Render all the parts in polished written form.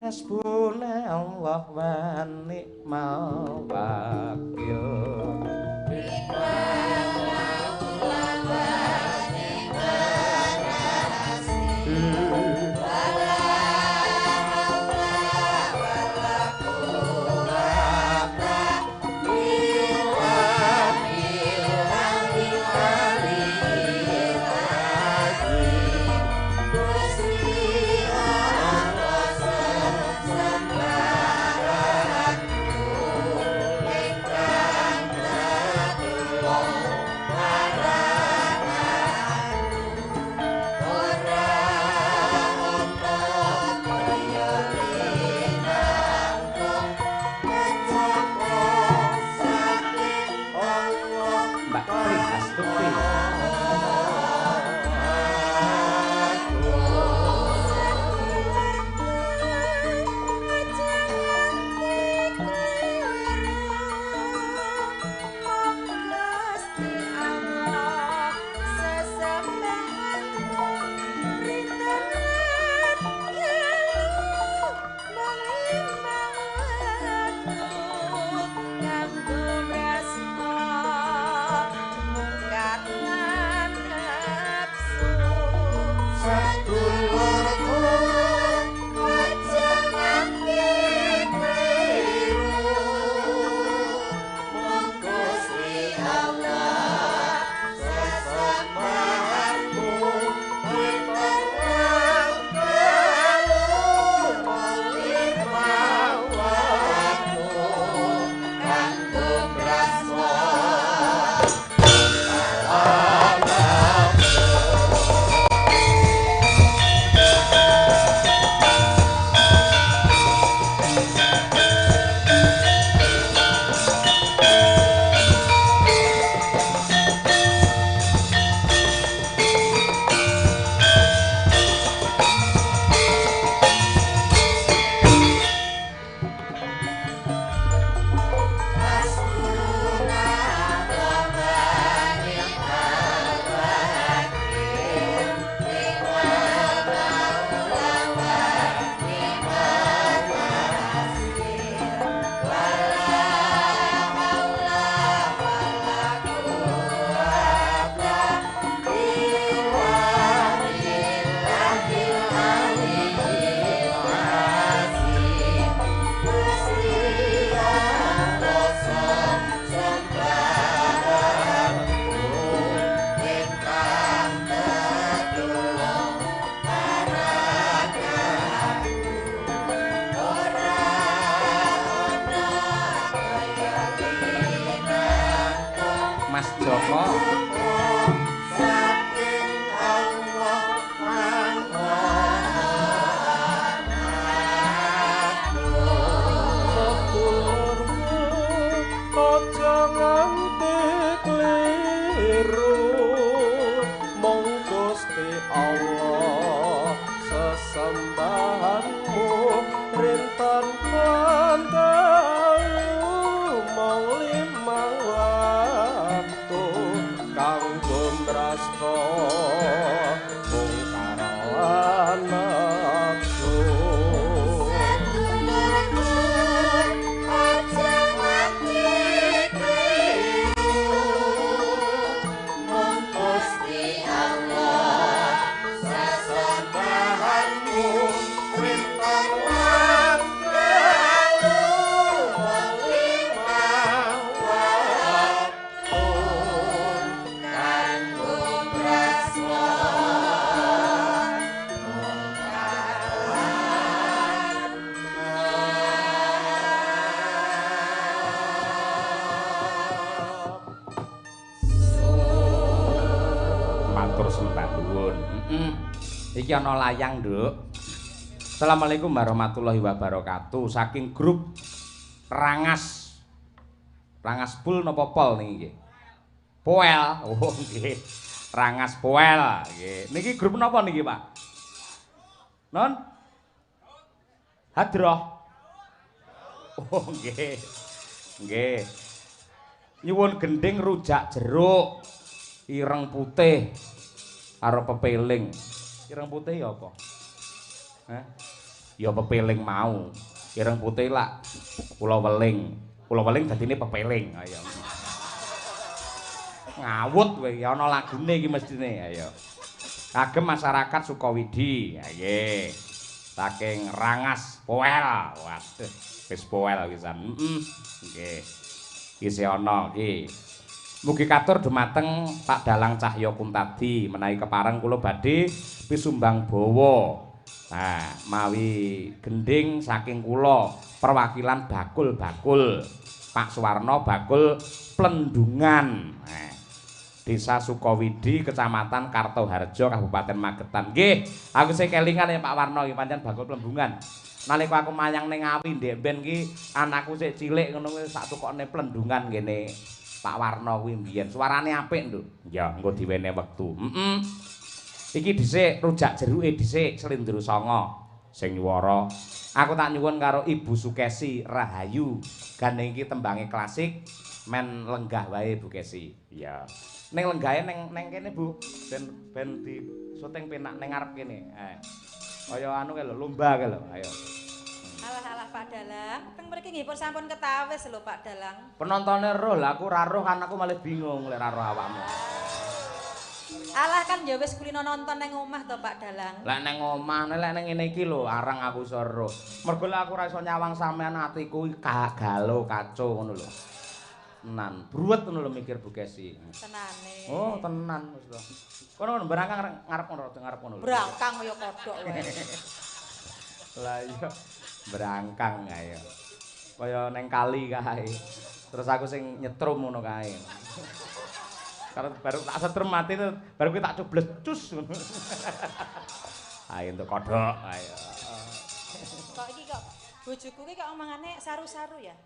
Hasbunallah wa ni'mal wakil. Mbak Tri Astuti. Mas Joko. Sedulurku aja nganti kliru, mung Gusti Allah sesembahanmu rinten lan dalu mung limang waktu kanggo mrasta mungkar lan nafsu. Matur sembah nuwun. Iki ana layang, Nduk. Assalamualaikum warahmatullahi wabarakatuh. Saking grup Rangas. Rangas Pul napa Pol niki nggih? Poel. Oh nggih. Rangas Poel nggih. Niki grup napa niki, Pak? Non? Hadroh. Oh nggih. Nggih. Nyuwun gending rujak jeruk ireng putih karo pepeling. Ireng putih ya apa? Hah? Ya pepeling mau. Ireng putih lak kula weling. Kula weling dadine pepeling. Ayo. Ngawut kowe iki ana lagune iki mestine. Ayo. Kagem masyarakat Sukawidi. Nggih. Saking Rangas Poel. Waduh, wis poel pisan. Heeh. Nggih. Isih ana iki. Mugi katur dumateng Pak Dalang Cahya Kuntadi menawi kepareng kula badhe pisumbang bawa. Nah, mawi gendhing saking kula perwakilan bakul-bakul Pak Suwarno bakul Plendungan. Nah, Desa Sukawidi, Kecamatan Kartoharjo, Kabupaten Magetan. Nggih, aku sing kelingan ya Pak Warno iki pancen bakul Plembungan. Nalika aku mayang ning Ngawi ndek ben ki anakku sik cilik ngono kuwi sak tukokne Plendungan kene. Pak Warno kuwi mbiyen suarane apik, Nduk. Ya, engko diwene wektu. Heeh. Iki dhisik rujak jeruke dhisik Slendro Sanga sing nyuwara. Aku tak nyuwun karo Ibu Sukesi Rahayu. Gandeng iki tembange klasik men lenggah wae Bu Kesi. Iya. Ning lenggahe ning ning kene Bu, ben ben di syuting penak ning ngarep kene. Kaya anu kae lho, lomba kae lho. Ayo. Alah-alah Pak Dalang, teng mriki nggih pun sampun ketawis lho Pak Dalang. Penontone roh lah aku ora roh kan aku malah bingung lek ora roh awakmu. Alah kan ya wis kulino nonton nang omah to Pak Dalang. Lek nang omah lek nang ngene iki lho arang aku iso roh. Mergo lek aku ora iso nyawang sampean atiku galo kaco ngono lho. Tenan, bruwet ngono lho mikir Bu Kesi. Tenane. Oh, tenan wis to. Kono brangkang ngarep ngono, ngarep ngono lho. Brangkang kaya kodhok wae. Lah iya brangkang ayo. Kaya neng kali kae. Terus aku sing nyetrum ngono kae. Karena baru tak setrum mati baru kuwi tak cubles cus ngono. Ayo entuk kodhok ayo. Kok iki kok bojoku iki kok omongane saru-saru ya?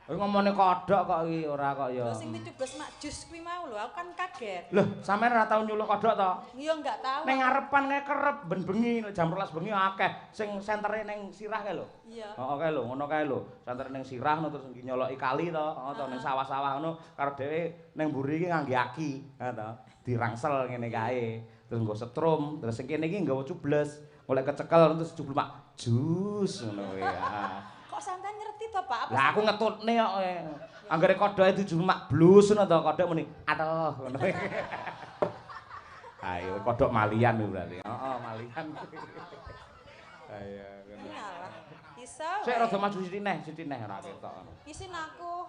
Kowe ngomongane kodhok kok iki ora kok ya. Lho sing dicubles mak jus kuwi mau lho, aku kan kaget. Lho, sampean ora tau nyuluh kodhok to? Iya enggak tau. Ning ngarepan kae kerep ben bengi jam 12 bengi akeh sing sentere ning sirah kae lho. Iya. Heeh kae lho, ngono kae lho. Sentere ning sirah ngono terus nyoloki kali to, heeh to ning sawah-sawah ngono karo dhewe ning mburi iki ngangge aki, ha to. Dirangsel ngene kae. Terus nggo setrum, terus sing kene iki nggawa cubles, golek kecekel terus cublek mak jus ngono kuwi. Kok sampean ngerti to, Pak? Lah aku ngetutne kok. Anggere kodhoke dijumak blus ngono to, kodhok muni aduh ngono. Ayo kodhok malian kuwi berarti. Heeh, malian. Ayo ngono. Iso. Sik rada maju sithik neh ora ketok. Isin aku.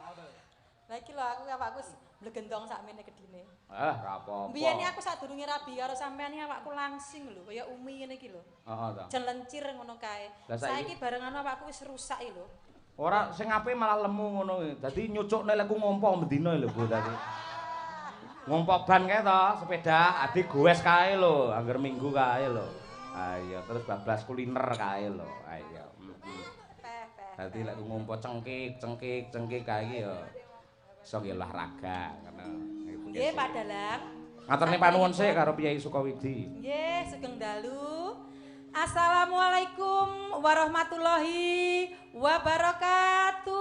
Lah iki lho aku awakku blegendong sakmene gedine. Ah, ora apa-apa. Biyen aku sadurunge rabi karo sampean iki awakku langsing lho, kaya umi ngene iki lho. Heeh ta. Jen lencir ngono kae. Saiki barengan awakku wis rusak iki lho. Ora sing apik malah lemu ngono kuwi. Dadi nyucukne lek ku ngompo bendina lho Bu dadi. Ngompo ban kae to, sepeda adi goes kae lho, angger minggu kae lho. Ayo terus bablas kuliner kae lho. Ayo. Dadi lek ngompo cengkik, cengkik, cengkik kae iki ya iso nggih olahraga ngono. Nggih Pak Dalang. Ngaturne panuwun sik karo Piyai Sukawidi. Nggih, sugeng dalu. Assalamualaikum warahmatullahi wabarakatuh.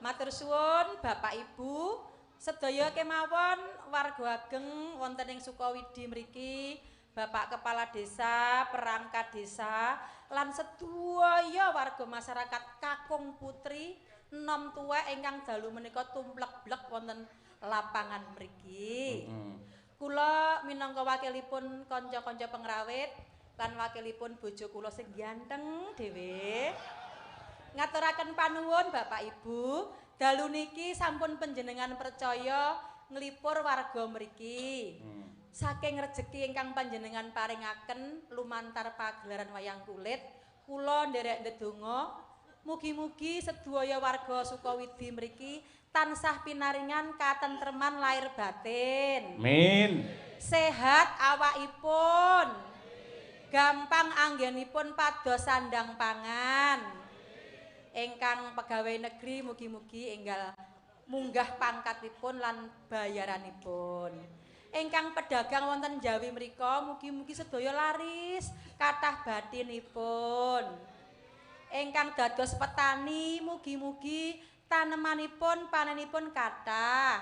Matur suwun Bapak Ibu, sedaya kemawon warga ageng wonten ing Sukawidi mriki, Bapak Kepala Desa, perangkat desa, lan sedaya warga masyarakat kakung putri enom tuwek ingkang dalu menika tumplek-blek wonten lapangan mriki. Kula minangka wakilipun kanca-kanca pengrawit lan wakilipun bojo kula sing ganteng dhewe ngaturaken panuwun Bapak Ibu, dalu niki sampun panjenengan percaya nglipur warga mriki. Saking rejeki ingkang panjenengan paringaken lumantar pagelaran wayang kulit, kula nderek ndedonga mugi-mugi sedaya warga Sukawidi mriki tansah pinaringan katentreman lahir batin. Amin. Sehat awakipun. Gampang anggenipun pados sandang pangan. Ingkang pegawai negeri mugi-mugi enggal munggah pangkatipun lan bayaranipun. Ingkang pedagang wonten Jawi mriko mugi-mugi sedaya laris kathah bathinipun. Ingkang dados petani mugi-mugi tanemanipun panenipun kathah.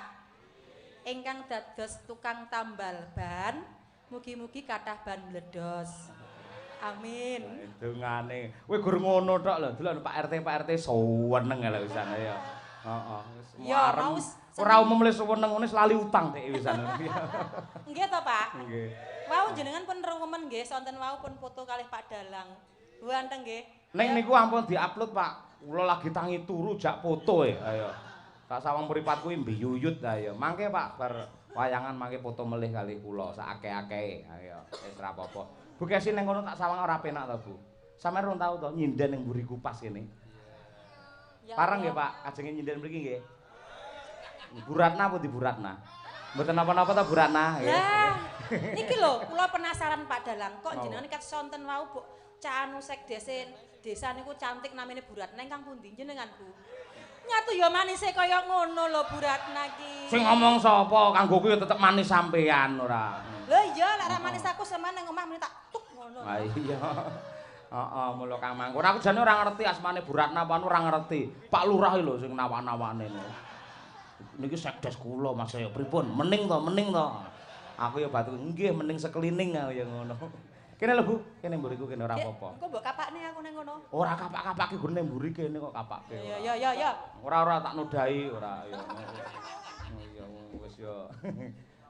Ingkang dados tukang tambal ban mugi-mugi kathah ban mledos. Amin. Dongane. Kowe gur ngono tok lho, delok Pak RT Pak RT suweneng lho wisan ya. Heeh, wis Ya, marem. mau Ora umum le suweneng ngene lali utang dhek wisan. Nggih to, Pak? Nggih. Wau jenengan pun remen nggih, sonten wau pun foto kalih Pak Dalang. Ganteng nggih. Ning niku ampun diupload, Pak. Kula lagi tangi turu jak foto e. Ayo. Tak sawang mripat kuwi mbiyuyut ayo. Mangke Pak bar wayangan mangke foto melih kali kula sak akeh-akehe. Ayo, wis ora apa-apa. Bu Kesi ning kono tak sawang ora penak to, Bu. Sampeyan rong tau to nyinden ning mburiku pas kene. Ya Pareng Allah. nggih, Pak. Kajenge nyinden mriki nggih. Bu Ratna apa di Bu Ratna? Mboten napa-napa to Bu Ratna nggih. Lah, niki lho, kula penasaran Pak Dalang, kok Napa? jenengan kat sonten wau Bu canu sekdese desa niku cantik namine Bu Ratna ingkang pundi jenengan, Bu? Nyatu ya manise kaya ngono lho Bu Ratna ki. Sing ngomong sapa? Kanggo kuwi tetep manis sampean ora. Lho iya, lek ra manis aku sampean nang omah muni tak tuk ngono. Ha iya. Heeh, mula Kang Mangkur. Aku jane ora ngerti asmane Bu Ratna apa anu ora ngerti. Pak Lurah lho sing nawan-nawane niku. Niki sekdes kula Mas ya pripun? Mening to, mening to. Aku ya batu nggih mening sekelining aku ya ngono. Kene lho Bu, kene mburiku kene ora apa-apa. Engko mbok kapakne aku ning ngono. Ora kapak-kapake gurune mburi kene kok kapake. Ya ya ya ya. Ora ora tak nodai ora ya. Oh iya wis ya.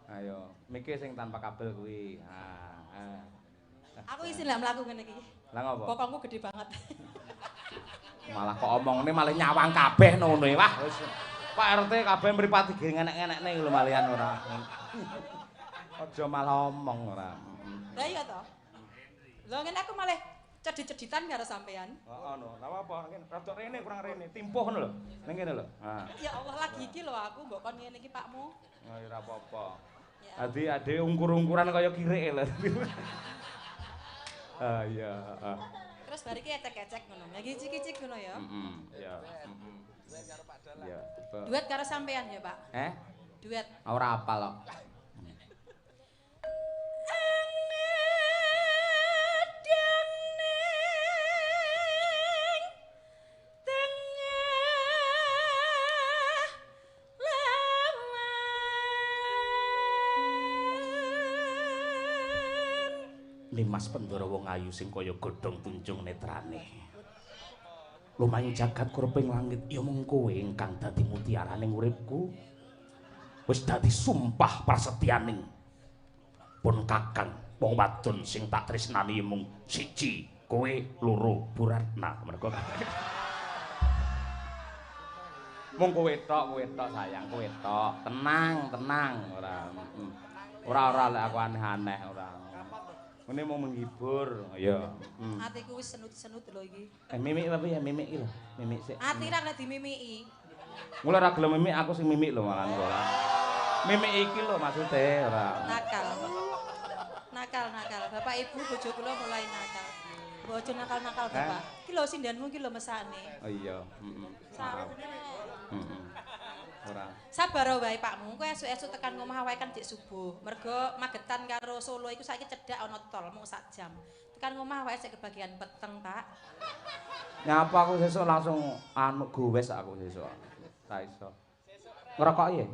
Ayo, mike sing tanpa kabel kuwi. Ha. Aku isin lek mlaku ngene iki. Lah ngopo? Bokongku gede banget. Malah kok omongne malah nyawang kabeh ngono e. Wah, wis Pak RT kabeh mripate ngenek-ngenekne lho malian ora. Aja malah omong ora. Lah iya to. Lho ngene aku malah cedit-ceditan karo sampean. Heeh no, ora apa-apa, rada rene kurang rene, timpuh ngono lho. Ning kene lho. Ha. Ya Allah lagi iki lho aku mbok kon ngene iki Pakmu. Ya ora apa-apa. Ya. Dadi ade ungkur-ungkuran kaya kirik lho. Ah iya, heeh. Terus bar iki ecek-ecek ngono. Lagi cik-cik ngono ya. Heeh, iya. Heeh. Iya. Duet karo sampean ya, Pak. Eh? Duet. Ora apal kok. Nimas Pandara wong ayu sing kaya godhong tunjung netrane. Lumayu jagat kurping langit ya mung kowe ingkang dadi mutiaraning uripku. Wis dadi sumpah prasetyaning pun kakang wong wadon sing tak tresnani mung siji, kowe loro Bu Ratna. Mergo mung kowe tok sayang, kowe tok. Tenang, tenang ora. Ora ora lek aku aneh-aneh ora. Ngene mau menghibur, ya. Atiku wis senut-senut lho iki. Mimik apa ya mimik iki lho, mimik sik. Ati ra kena dimimiki. Mula ora gelem mimik aku sing mimik lho malah ora. Mimik iki lho maksude ora. Nakal. Nakal, nakal. Bapak Ibu bojo kula mulai nakal. Bojo nakal-nakal Bapak. Iki lho sindenmu iki lho mesakne. Oh iya, heeh. Sabar. Heeh. Ora. Sabar wae Pakmu, engko esuk-esuk tekan ngomah wae kan jek subuh. Mergo Magetan karo Solo iku saiki cedhak ana tol mung sak jam. Tekan ngomah wae sik kebagian peteng, Pak. Nyapa aku sesuk langsung anu gowes aku sesuk. Ra iso. Ngerokok ya?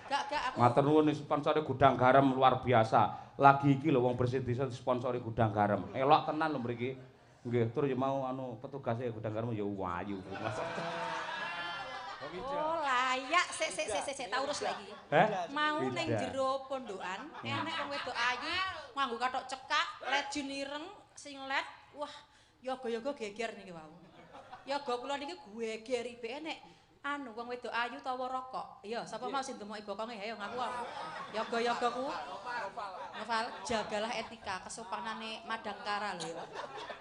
Gak gak aku. Matur nuwun sponsori Gudang Garam luar biasa. Lagi iki lho wong bersih desa disponsori Gudang Garam. Elok tenan lho mriki. Nggih, tur ya mau anu petugase Gudang Garam ya wayu. Mas. Oh, layak sik sik sik sik tak urus lagi. Mau ning jero pondokan, enek wong wedok ayu nganggo kathok cekak, lejin ireng, singlet, wah, yoga-yoga geger niki wau. Yoga kula niki geger ibe enek anu wong wedok ayu tawa rokok. Iya, sapa mau sing demoki bokonge ayo ngaku aku. Yoga-yoga ku. Noval, jagalah etika kesopanane Madangkara lho ya.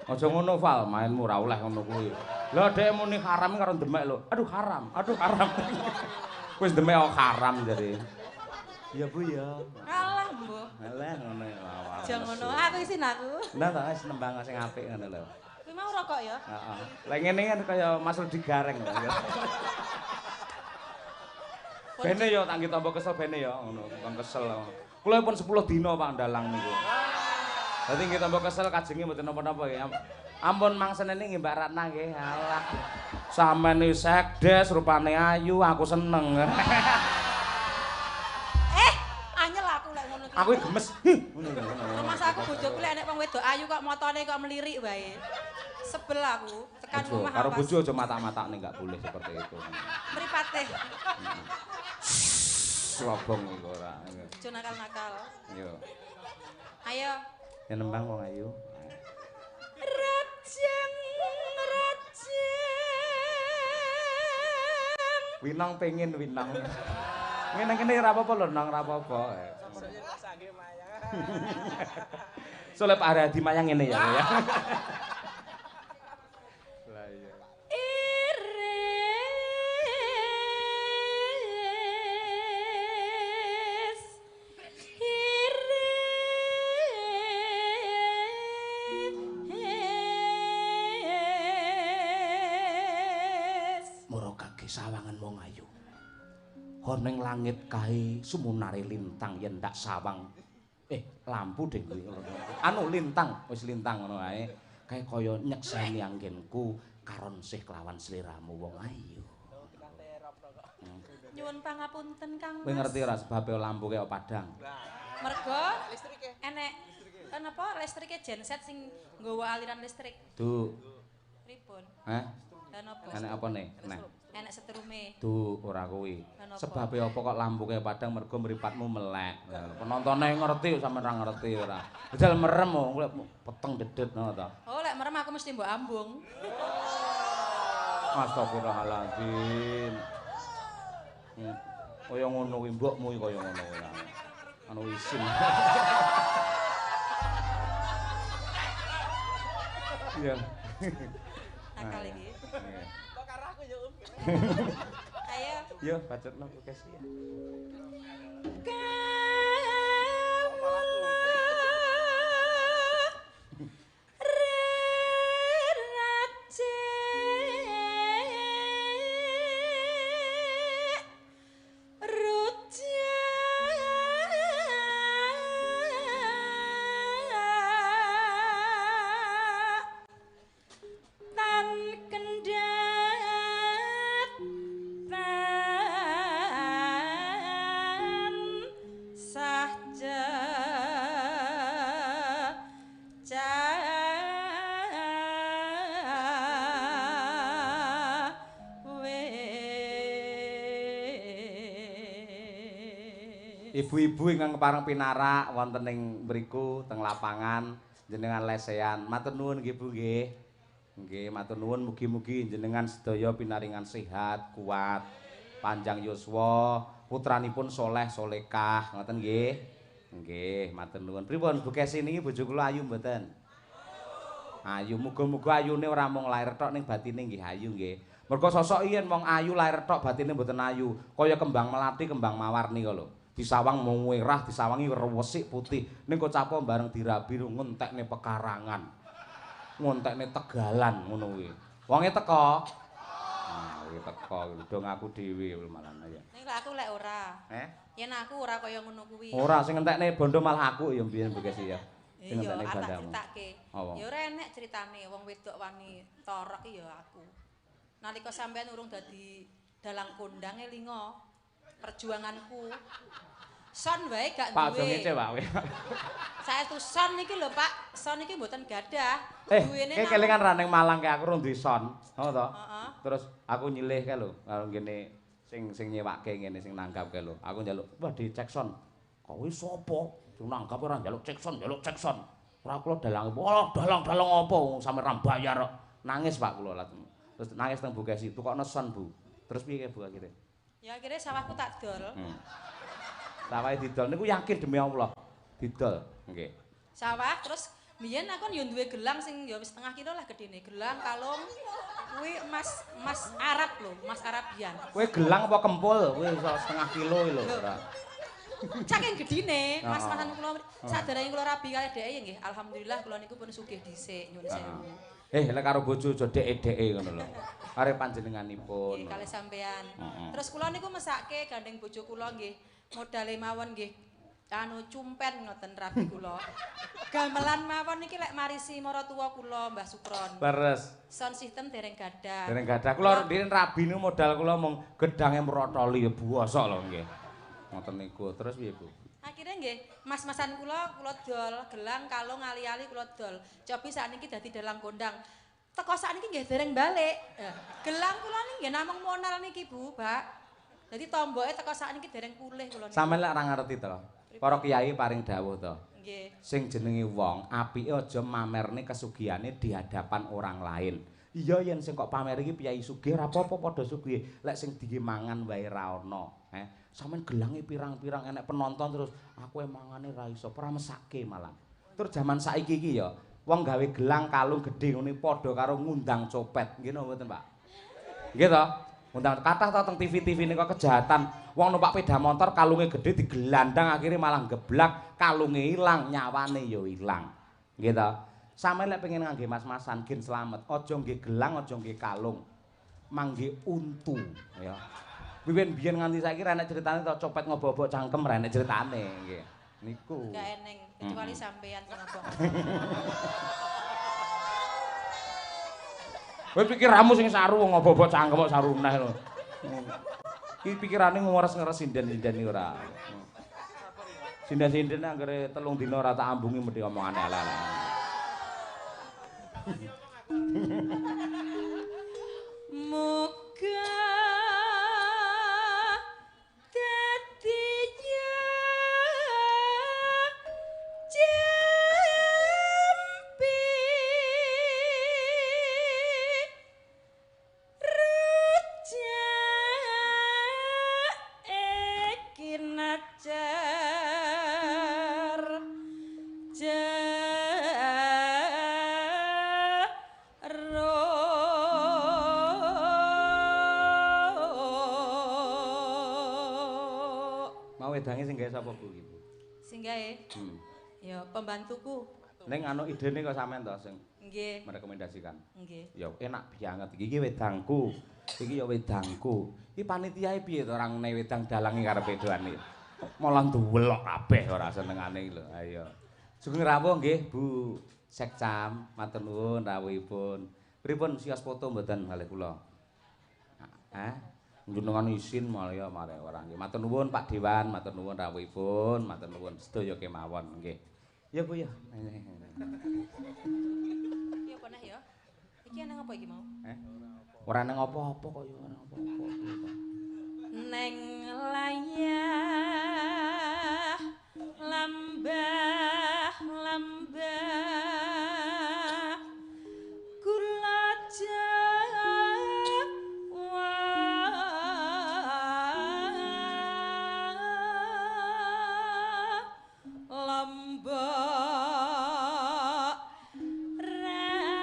Aja ngono Val, mainmu ora oleh ngono kuwi. Lho dhek muni haram karo demek lho. Aduh haram, aduh haram. Wis demek kok haram jare. Ya Bu ya. Alah mbuh. Alah ngono ya. Aja ngono, aku isin aku. Nah ta wis nembang sing apik ngono lho. Kuwi mau rokok ya? Heeh. Lah ngene kan kaya Mas Rudi Gareng lho. Bene ya tak nggih tampa kesel bene ya ngono, tukang kesel. Kula pun 10 dina Pak Dalang niku. Dadi nggih tampa kesel kajenge mboten napa-napa nggih. Ampun mang senene nggih Mbak Ratna nggih. Alah. Sampeyan iki sekdes rupane ayu, aku seneng. Anyel aku lek ngono Aku gemes. Rumah aku bojoku lek enek wong wedok ayu kok motone kok melirik wae. Sebel aku tekan omah karo bojo aja mata-matakne enggak boleh seperti itu. Mripate. Slobong iku ora. Aja nakal-nakal. Yo. Ayo. Ya nembang wong ayu. Rajeng rajeng. Winong pengin winong. Ngene kene ora apa-apa lho nang ora apa-apa. Soale Pak Aradi mayang ngene ya. Lah iya. Iris iris. Moro kage sawangan wong ayu. Ning langit kae sumunare lintang yen ndak sawang. Lampu ding kuwi. Anu lintang, wis lintang ngono ae. Kae kaya nyekseni anggenku karon sih kelawan sliramu wong ayu. Nyuwun pangapunten Kang Mas. Kowe ngerti ora sebabe lampu kaya padhang? Mergo enek napa listrike genset sing nggawa aliran listrik. Du. Pripun? Hah? Lah napa? Enek apa ne? Nah. Enek setrume. Duh, ora kuwi. Sebabe apa kok lampuke padhang mergo mripatmu melek. Penontone ngerti sampeyan ora ngerti ora. Jajal merem kok peteng dedet ngono ta. Oh, lek merem aku mesti mbok ambung. Astagfirullahaladzim. Kaya ngono kuwi mbokmu iki kaya ngono kuwi. Anu isin. Iya. Nakal iki. Ayo. Yo, bacotno ku Kesi ya. Kawula rerajek rujak tan kendhat tan sah Ibu-ibu ingkang kepareng pinarak wonten ing mriku teng lapangan jenengan lesehan. Matur nuwun nggih Bu nggih. Nggih, matur nuwun mugi-mugi jenengan sedaya pinaringan sehat, kuat, panjang yuswa, putranipun soleh solekah, ngoten nggih. Nggih, matur nuwun. Pripun Bu Kesi niki bojo kula ayu mboten? Ayu, muga-muga ayune ora mung lair tok ning batine nggih ayu nggih. Mergo sosok yen wong ayu lair tok batine mboten ayu, kaya kembang melati, kembang mawar nika lho. Disawang merah, disawangi resik putih. Ning kok capo bareng dirabi ngentekne pekarangan. Ngentekne tegalan ngono kuwi. Wonge teko. Nah, kuwi teko do ngaku dhewe malah ya. Ning lek aku lek ora. Eh? Yen aku ora kaya ngono kuwi. Ora, sing ngentekne bondo malah aku ya mbiyen Bu Kesi ya. Sing ngentekne bandamu. Ya ora enek critane wong wedok wani torok ya aku. Nalika sampean urung dadi dalang kondang elinga perjuanganku. Son wae gak duwe. Pak aja ngece, Pak. Saestu son niki lho, Pak. Son niki mboten gadah. Duwene nang kelingan ra ning Malang kae aku rung duwe son. Ngono to? Heeh. Terus aku nyilih kae lho, karo ngene sing nyewake ngene sing nanggap kae lho. Aku njaluk, "Wah, dicek son." Kowe sapa? Sing nanggap ora njaluk cek son, njaluk cek son. Ora kula dalang. Wah, dalang-dalang apa sampe ra bayar kok. Nangis, Pak kula langsung. Terus nangis teng Bu Kesi, tukokno son, Bu. Terus piye Bu akhire? Ya akhirnya sawahku tak dol. Sawahe didol niku yakin demi Allah. Didol, nggih. Sawah terus mbiyen aku yo duwe gelang sing ya wis setengah kilo lah gedene. Gelang kalung kuwi emas emas Arab lho, emas Arabian. Kowe gelang apa kempul? Kowe iso setengah kilo lho ora. Saking gedine, mas-masan kula saderenge kula rabi kalih dheke ya nggih. Alhamdulillah kula niku pun sugih dhisik nyuwun sewu. Lek karo bojo aja dheke-dheke ngono lho. Kare panjenenganipun. Nggih, kalih sampean. Terus kula niku mesake gandeng bojo kula nggih. Modale mawon nggih anu cumpen ngoten rabi kula. Gamelan mawon niki lek marisi maratuwa kula Mbah Sukron. Leres. Sound system dereng gadah. Dereng gadah. Kula ndirin rabi niku modal kula mung gedange mrotoli ya buwosok lho nggih. Ngoten niku. Terus piye, Bu? Akhirnya nggih, mas-masan kula kula dol, gelang kalung ali-ali kula dol. Cobi sakniki dadi dalang kondang. Teko sakniki nggih dereng balik. Gelang kula niki nggih namung monal niki Bu, Pak. Dadi tomboke teko sakniki dereng pulih kula niki. Sampeyan lek ora ngerti to. Para kiai paring dawuh to. Nggih. Sing jenenge wong apike aja mamerne kesugihane di hadapan orang lain. Iya yen sing kok pamer iki piyai sugih ora apa-apa padha sugih. Lek sing diye mangan wae ra ono, Sampeyan gelange pirang-pirang enek penonton terus aku mangane ra iso, ora mesake malah. Tur jaman saiki iki ya, wong gawe gelang kalung gedhe ngene padha karo ngundang copet. Nggih napa mboten, Pak? Nggih to? Ngundang kathah to teng TV-TV nika kejahatan. Wong numpak sepeda motor kalunge gedhe digelandang akhirnya malah geblak, kalunge ilang, nyawane ya ilang. Nggih to? Sampeyan lek pengen ngangge mas-masan gen slamet, aja nggih gelang, aja nggih kalung. Mangge untu ya. Wiwit biyen nganti saiki ra enek critane to copet ngobok-obok cangkem ra enek critane nggih. Niku. Gak eneng kecuali sampean sing ngobok. Kowe pikiramu sing saru wong ngobok-obok cangkem kok saru neh lho. Iki pikirane ngores-ngores sinden-sinden iki ora. Sinden-sinden anggere 3 dina ora tak ambungi mesti omongane elek-elek. Muga dadi jampi rujak kinajar Wedange sing gawe sapa Bu iki, Bu? Sing gawe? Ya pembantuku. Ning anu idene kok sampean to sing nggih merekomendasikan. Nggih. Ya enak banget iki. Iki wedangku. Iki ya wedangku. Iki panitiae piye to ora ngene wedang dalange karepe doan iki. Malah nduwelok kabeh ora senengane iki lho. Ayo. Sugeng rawuh nggih Bu Sekcam, matur nuwun rawuhipun. Pripun sios foto mboten kalih kula? Hah? Njenengan isin malah ya mare ora nggih. Matur nuwun Pak Dewan, matur nuwun rawuhipun, matur nuwun sedaya kemawon nggih. Ya Bu ya. Iki apa neh ya? Iki nang apa iki mau? Ora nang apa-apa kok ya ora apa-apa. Neng layah lambah lambah kula Lombok rawe.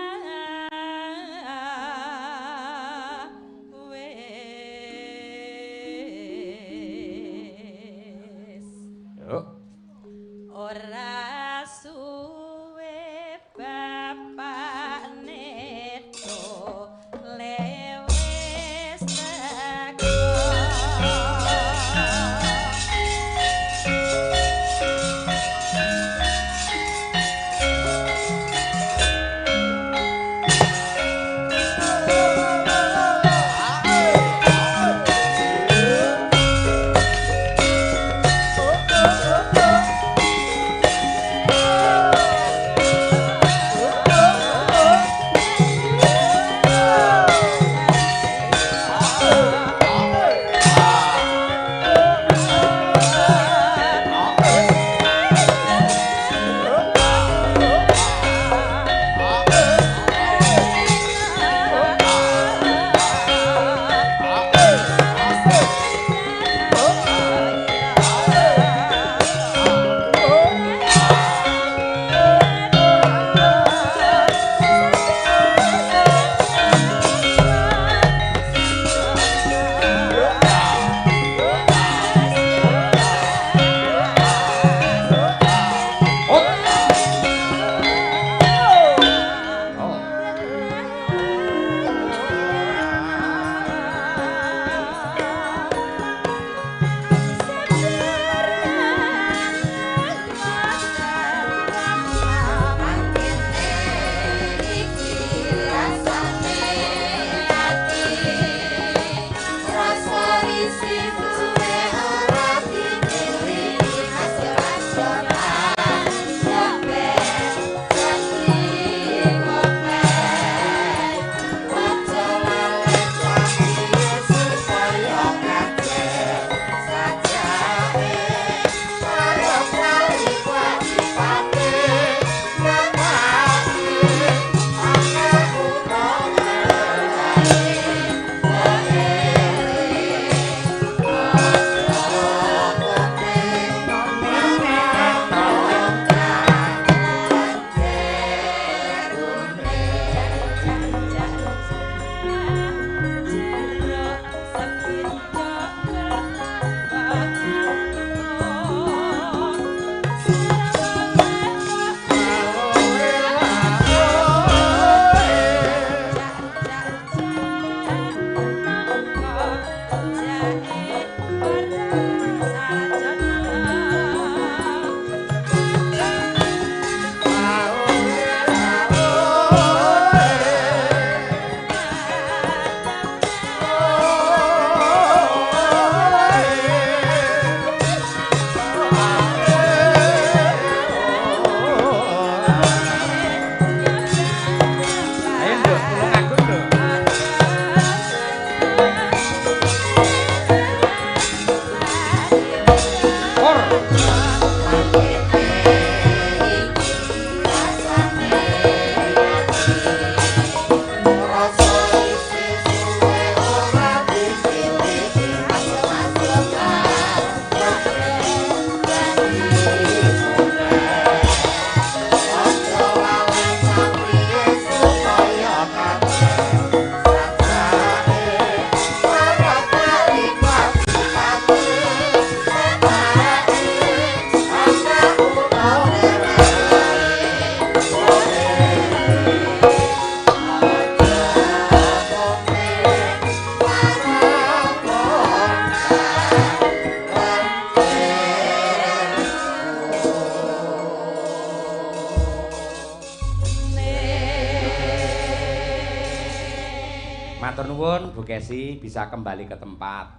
Matur nuwun Bu Kesi bisa kembali ke tempat.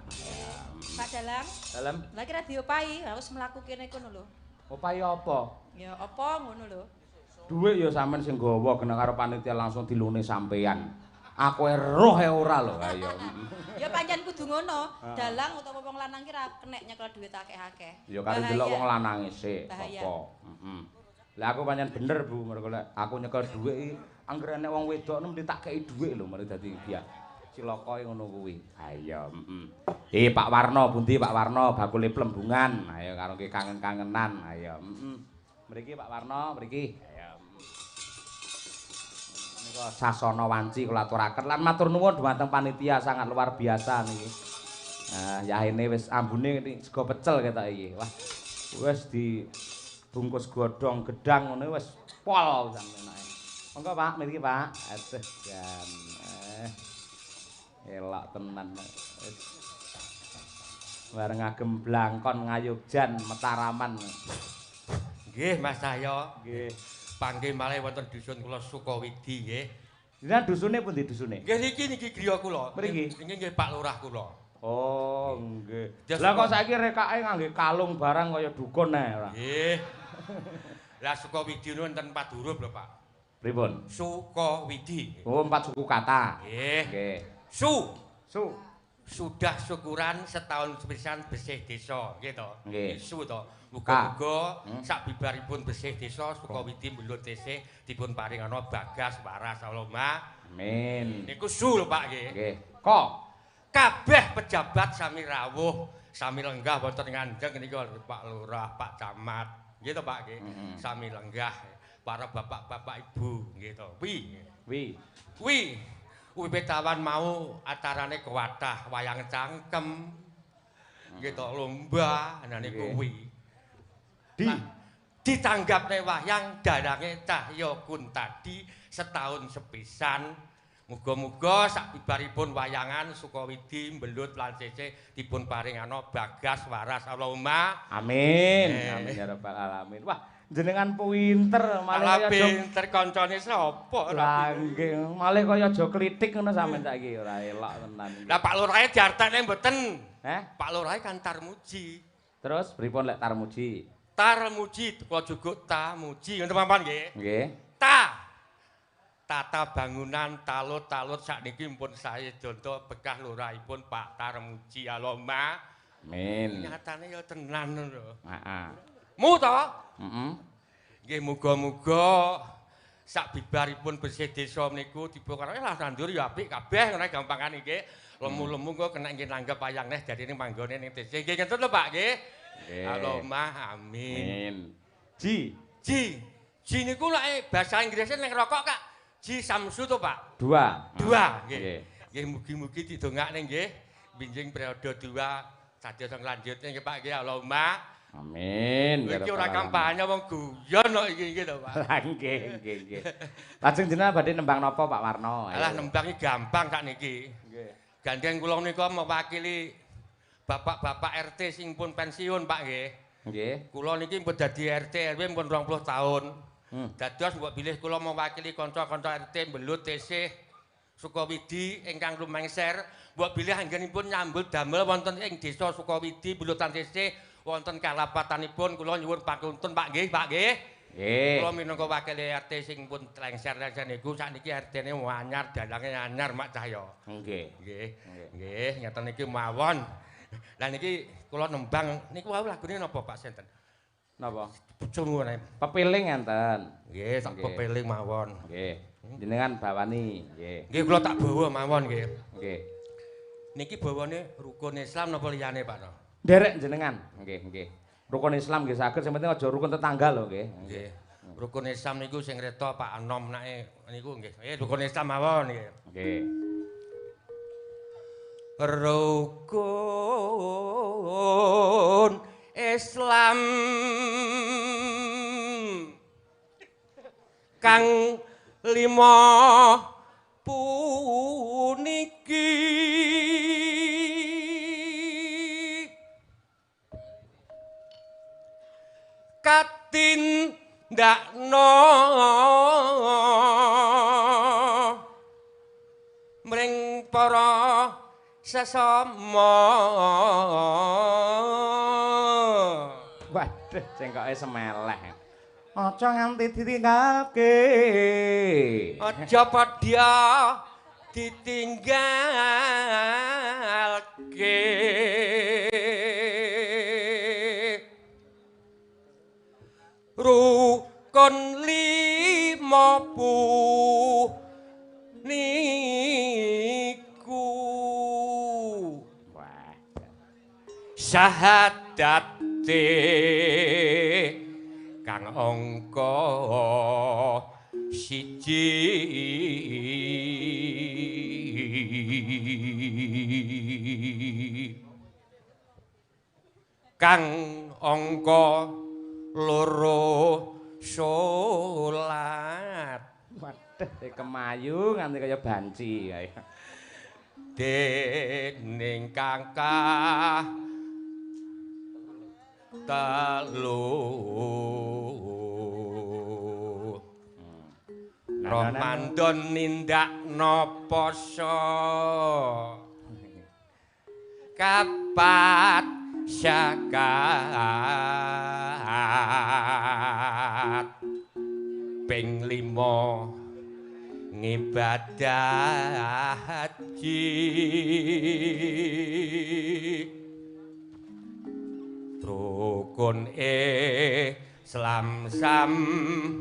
Pak Dalang. Dalem. Lah kira diopahi, harus mlaku kene kono lho. Opahi apa? Ya apa ngono lho. Dhuwit ya sampean sing gawa kena karo panitia langsung dilune sampean. Aku eroh e ora lho ayo. Ya pancen kudu ngono. Dalang utawa wong lanang ki ra kenek nyekel dhuwit akeh-akeh. Ya karo delok wong lanange sik apa. Heeh. Lah aku pancen bener Bu, mergo lek aku nyekel dhuwit iki anggere enek wong wedok mesti tak kei dhuwit lho mari dadi biak. Cilaka ngono kuwi. Ayo, heeh. Pak Warno pundi Pak Warno bakule plembungan. Ayo karo ki kangen-kangenan. Ayo, heeh. Mriki Pak Warno, mriki. Ayo. Nika sasana wanci kula aturaken lan matur nuwun dhumateng panitia sangat luar biasa niki. Nah, yahene wis ambune sego pecel ketok iki. Wah, wis dibungkus godhong gedang ngono wis pol sampeyan enake. Monggo Pak, mriki Pak. Aduh, jan. Elok tenan. Bareng ngagem blangkon ngayogjan Mataraman. Nggih Mas Cahyo. Nggih. Panggih malih wonten dusun kula Sukawidi nggih. Jenengan dusune pundi dusune? Nggih niki niki griya kula. Mriki. Niki nggih Pak Lurah kula. Oh, nggih. Lah kok saiki rekake ngangge kalung barang kaya dukun ae ora? Nggih. Lah Sukawidi niku wonten 4 huruf lho Pak. Pripun? Sukawidi. Oh, 4 suku kata. Nggih. Nggih. Su. Su. Sudah syukuran setahun sepisan bersih desa, nggih to? Nggih. Su to. Muga-muga sak bibaripun bersih desa Sukawidi Mbelut tesih dipun paringana bagas waras Allahumma. Amin. Niku su lho Pak nggih. Nggih. Ko. Kabeh pejabat sami rawuh, sami lenggah wonten nganjeng niku Pak Lurah, Pak Camat, nggih to Pak nggih. Sami lenggah para bapak-bapak ibu nggih to. Wi. Wi. Wi. Wiwit awan mau acarane kuwatah wayang cangkem. Nggih to lomba nah niku kuwi. Di ditanggapne wayang dalange Cahya Kuntadi setahun sepisan. Muga-muga sak bibaripun wayangan Sukawidi Mbelut lan Sese dipun paringana bagas waras Allahumma. Amin. Amin ya rabbal alamin. Wah, jenengan pinter malah pinter kancane sapa? Lah nggih, malih kaya aja klitik ngono sampean saiki ora elok tenan. Lah Pak Lurahe diartekne mboten? Heh? Pak Lurahe kan Tarmuji. Terus pripun lek Tarmuji? Tarmuji kula juga Tamuji ngoten papan nggih. Nggih. Ta. Tata bangunan talut-talut sakniki pun sae donto bekah lurahipun Pak Tarmuji Allahumma. Amin. Nyatane ya tenan lho. Heeh. Mu to? Heeh. Nggih muga-muga sak bibaripun bersih desa niku dibongkar lah nandur ya apik kabeh ngono gampangane nggih. Lemu-lemu kok kena nggih nanggep wayang neh dadine manggone ning desa. Nggih ngeten lho Pak nggih. Allahumma amin. Amin. Ji. Ji. Ji niku lek bahasa Inggrisnya ning rokok Kak. Ji Samsu to Pak. Dua. Dua nggih. Nggih mugi-mugi didongakne nggih binjing periode 2 sados lanjutne nggih Pak nggih Allahumma. Amin. Iki ora kampanye wong guyon kok iki iki to Pak. Lah nggih nggih nggih. Lajeng jenengan badhe nembang napa Pak Warno? Alah nembang iki gampang sak niki. Nggih. Gandeng kula menika mewakili bapak-bapak RT sing pun pensiun Pak nggih. Nggih. Kula niki pun dadi RT RW pun 20 tahun. Dados mbok bilih kula mewakili kanca-kanca RT Mbelut Tesih Sukawidi ingkang lumengser, mbok bilih anggenipun nyambut damel wonten ing desa Sukawidi Mbelut Tesih wonten kalapatanipun kula nyuwun pakuntun Pak nggih, Pak nggih. Nggih. Kula minangka wakil RT sing pun lengser-lengser niku sakniki RT-ne anyar, dalange anyar Mak Cahya. Nggih. Nggih. Nggih, ngeten iki mawon. Lah niki kula nembang niku wau lagune napa Pak sinten? Napa? Bojomu Pepiling enten. Nggih, sak pepiling mawon. Nggih. Jenengan bawani, nggih. Nggih, kula tak bawa mawon nggih. Nggih. Niki bawane rukun Islam napa liyane Pak? Nderek jenengan. Nggih, nggih. Rukun Islam nggih saged, sing penting aja rukun tetangga lho nggih. Nggih. Rukun Islam niku sing reta Pak Anom nake niku nggih. Rukun Islam mawon nggih. Nggih. Rukun Islam kang lima puniki katindakno mring sesama. Waduh, cengkoke semeleh. Aja nganti ditinggalke. Aja padha ditinggalke. Rukun lima niku. Wah. Syahadate kang angka siji. Kang angka loro salat. Waduh, kemayu nganti kaya banci kae. Dening kang telu Ramadan nindakno poso kapat syakat ping 5 ngibadah haji. Rukun Islam sampurna.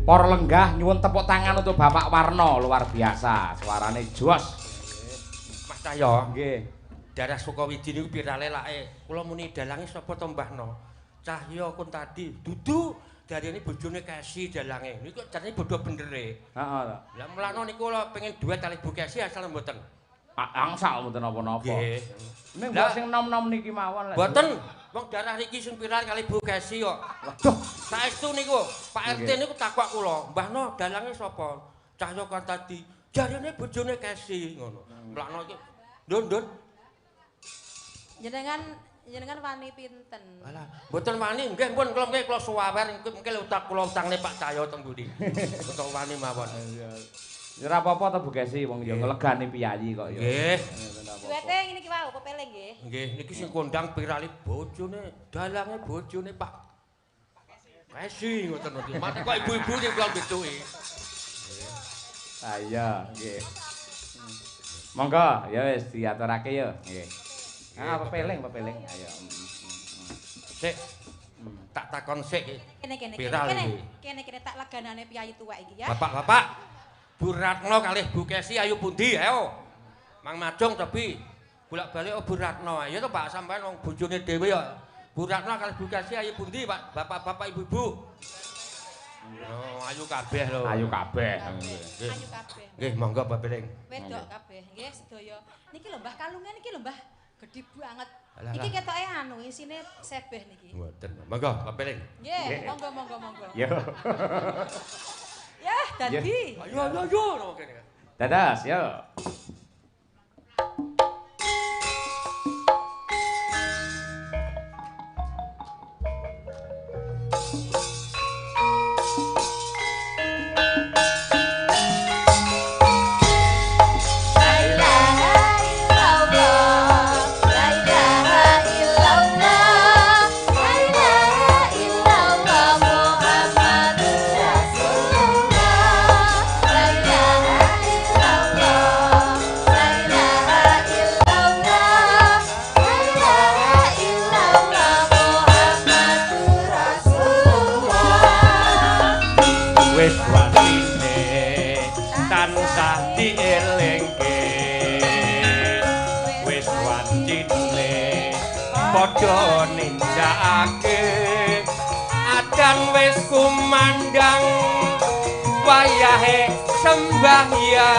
Para lenggah nyuwun tepuk tangan untuk Bapak Warno, luar biasa, suarane jos. Mas Cahyo, nggih. Daerah Sukawidi niku pirale lake. Kula muni dalange sapa to Mbah No? Cahyo Kuntadi. Dudu darene bojone Kesi dalange. Niku jarene bodho bendere. Heeh to. Lah mulane niku kula pengen duet kalih Bu Kesi asal mboten. Angsal mboten napa-napa. Nggih. Ning mbok sing nom-nom niki mawon lek. Mboten. Wong darah niki sing viral kalih Bu Kesi kok. Waduh, saestu niku Pak RT niku takok kula, "Mbah No, dalange sapa?" Cahyo Kuntadi. Jarene bojone Kesi ngono. Mlakno iki. Ndun, ndun. Jenengan wani pinten? Alah, mboten wani nggih pun kula mengke kula suwawer mengke utak kula utangne Pak Cahyo teng mburi. Mboten wani mawon. Ya ora apa-apa to Bu Kesi, wong ya nglegani piyayi kok ya. Nggih. Duwete ngene iki wau pepeling nggih. Nggih, niki sing kondang pirali bojone, dalange bojone Pak Kesi ngoten niki. Mate kok ibu-ibu sing kula betuki. Ah iya, nggih. Monggo, ya wis diaturake ya. Nggih. Ah, pepeling, pepeling. Ayo. Sik. Tak takon sik. Kene kene kene. Kene kene tak leganane piyayi tuwek iki ya. Bapak-bapak, Bu Ratno kalih Bu Kesi ayo pundi ayo. Mang Majung tapi bolak-balik Bu Ratno. Ayo to Pak sampean wong bojone dhewe ya. Bu Ratno kalih Bu Kesi ayo pundi Pak? Bapak-bapak ibu-ibu. Oh, ayo kabeh lho. Ayo kabeh. Ayo kabeh. Nggih, monggo Bapak Piring. Wedok kabeh nggih sedaya. Niki lho Mbah kalungan iki lho Mbah. Gedhe banget. Iki ketoke anu isine sebeh niki. Mboten. Monggo Bapak Piring. Nggih, monggo monggo monggo. Yo. Ya, dadi. Ayo ayo ayo nang kene. Dadas, yo. Padha nindakake adan wis kumandhang wayahe sembahyang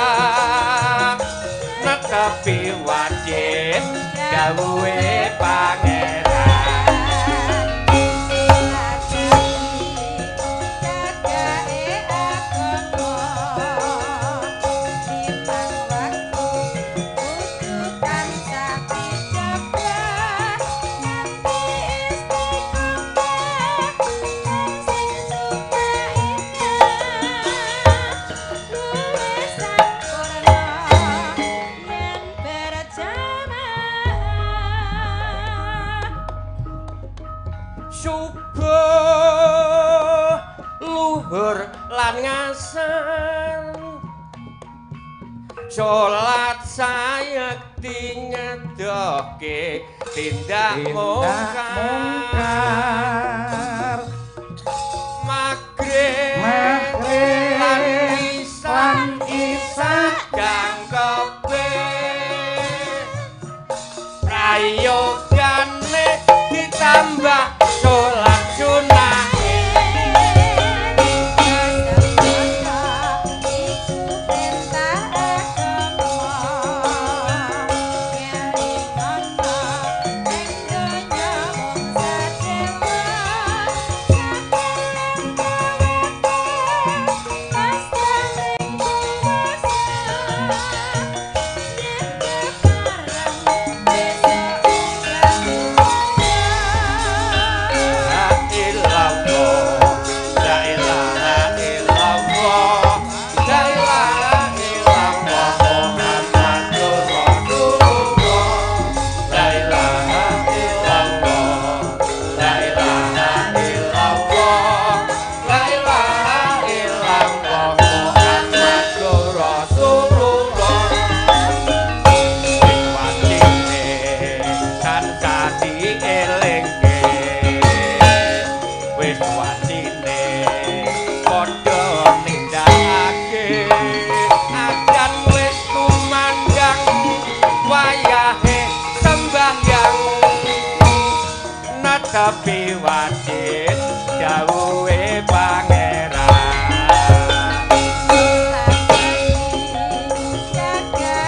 netepi wajib dawuhe pangeran. Subuh luhur lan ngasar salat sayekti ngedohke tindak mungkar magrib lan isya jangkepe prayogane ditambah salat sunah. Tapi wajib dawuhe pangeran jagake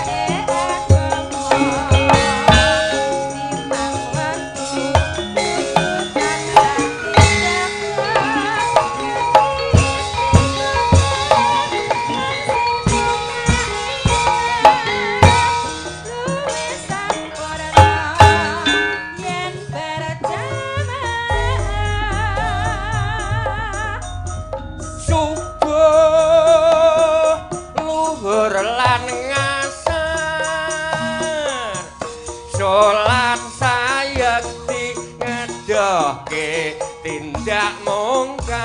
agama limang wektu kudu tansah tindak mungkar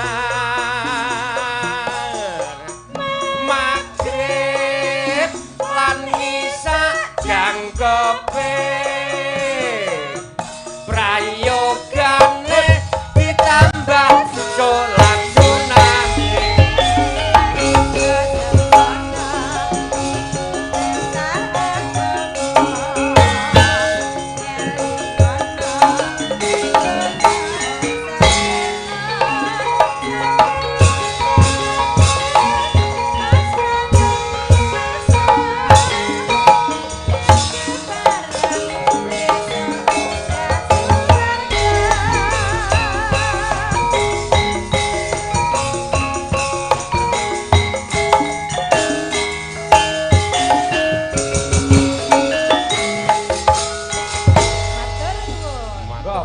magrib lan isya jangkepe prayogane ditambah salat sunah.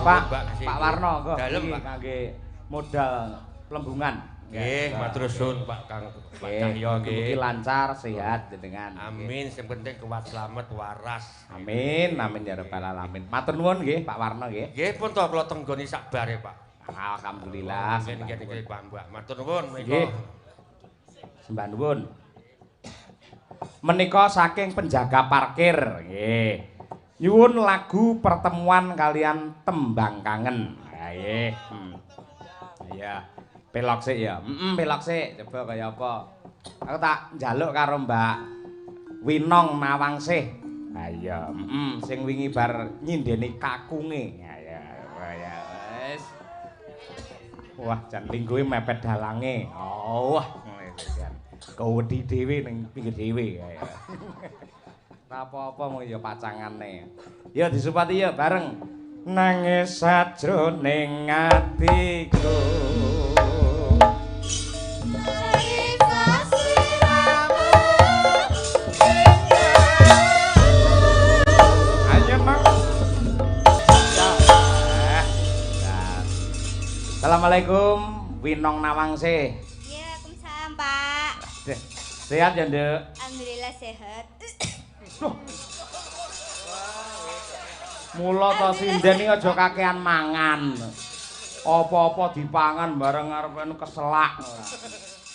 Pak Warno kok kangge modal plembungan. Nggih, matur suwun Pak Kang Pak Cahyo nggih. Mugi lancar, sehat jenengan. Amin, sing penting kuat slamet waras. Amin, amin ya rabbal alamin. Matur nuwun nggih Pak Warno nggih. Nggih, pun to kula tenggoni sak bare, Pak. Alhamdulillah. Nggih nggih Pak Mbak. Matur nuwun menika. Sembah nuwun. Menika saking penjaga parkir nggih. Nyuwun lagu pertemuan kalian tembang kangen. Ha nggih. Iya. Pelok sik ya. Heeh, pelok sik. Coba kaya apa. Aku tak njaluk karo Mbak Winong Nawangsih. Ha iya, heeh, sing wingi bar nyindeni kakunge. Ha iya, ya wis. Wah, jan lingguhe mepet dalange. Oh, wah, jan. Kewedi dhewe ning pinggir dhewe. Ya. Ora apa-apa mung ya pacangane. Ya disupati ya bareng. Nangis sajroning atiku. Ayo Mang. Assalamualaikum Winong Nawangsih. Ya, waalaikumsalam, Pak. Sehat ya, Nduk? Alhamdulillah sehat. Duh. Mula to sinden iki aja kakean mangan. Apa-apa dipangan bareng arep keselak.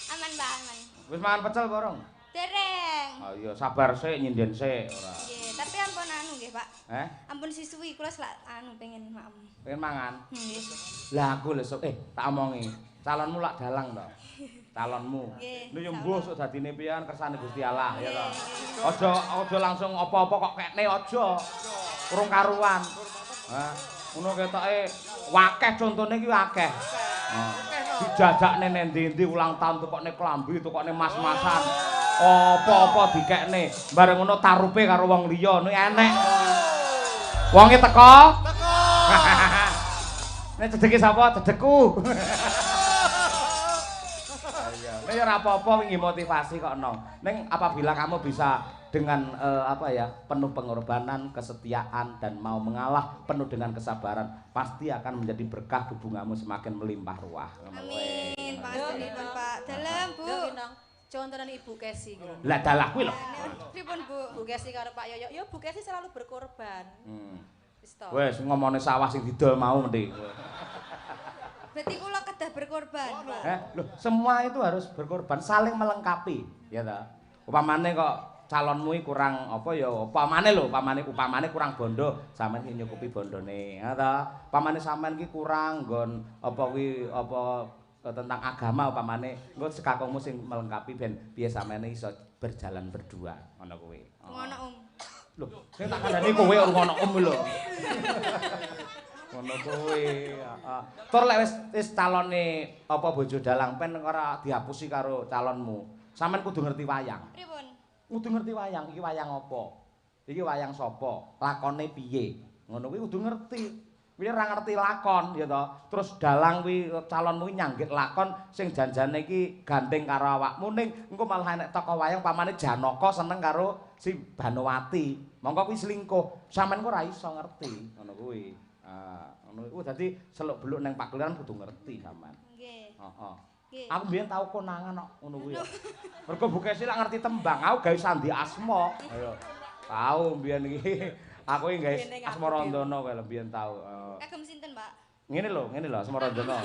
Aman, Pak, aman. Wis mangan pecel apa rong? Dereng. Ah iya, sabar sik nyinden sik ora. Nggih, tapi ampun anu nggih, Pak. Eh? Ampun sisuwi kula selak anu pengen maem. Pengen mangan? Nggih. Lah aku lho tak omongi. Calonmu lak dalang to. Calonmu. Nggih. Lho yo mbuh sok dadine pian kersane Gusti Allah ya to. Aja langsung apa-apa kok kekne aja. Urung karuan. Hah, ngono ketoke wakeh contone iki akeh. Dijajakne nang ndi-ndi ulang tahun tukokne klambi, tukokne mas-masan. Apa-apa dikekne. Bareng ngono tarupe karo wong liya ngono enek. Wonge teko? Teko. Nek cedeke sapa? Cedekku. Iya. Nek ora apa-apa wingi motivasi kok no. Ning apabila kamu bisa dengan penuh pengorbanan, kesetiaan dan mau mengalah, penuh dengan kesabaran, pasti akan menjadi berkah hubunganmu semakin melimpah ruah. Amin. Pangestunipun Pak. Dalem, Bu. Contohane Ibu Kesi kuwi. Lah dalah kuwi lho. Pripun, Bu? Bu Kesi karo Pak Yoyo. Ya Bu Kesi selalu berkorban. Wis to. Wes ngomongane sawah sing didol mau mending. Berarti kula kedah berkorban, Pak. Loh, semua itu harus berkorban, saling melengkapi, ya ta. Upamane kok calonmu iki kurang apa ya, upamane lho, upamane kurang bondo, sampean iki nyukupi bondone, ya ta. Upamane sampean iki kurang nggon apa kuwi apa tentang agama upamane, engko sekakungmu sing melengkapi ben piye sampean iso berjalan berdua, ngono kuwi. Ngono, Om. Lho, sing tak kandhani kowe ora ngono Om lho. Ngono kuwi, heeh. Tur lek wis calone apa bojo dalang pen ora dihapusi karo calonmu. Sampeyan kudu ngerti wayang. Pripun? Kudu ngerti wayang, iki wayang apa? Iki wayang sapa? Lakone piye? Ngono kuwi kudu ngerti. Kuwi ora ngerti lakon ya to. Terus dalang kuwi calonmu kuwi nyanggit lakon sing janjane iki gandeng karo awakmu ning engko malah enek tokoh wayang pamane Janaka seneng karo si Banowati. Mongko kuwi selingkuh. Sampeyan kok ora iso ngerti ngono kuwi. Ah, ngono iku dadi seluk-beluk ning pakeliran kudu ngerti sampean. Nggih. Heeh. Nggih. Aku mbiyen tau konangan kok ngono kuwi. Mergo Bu Kesi lak ngerti tembang, aku gawe sandi asma. Ayo. Tau mbiyen iki. Aku iki gawe Asmarandana kae lho mbiyen tau. Kagem sinten, Pak? Ngene lho, Asmarandana.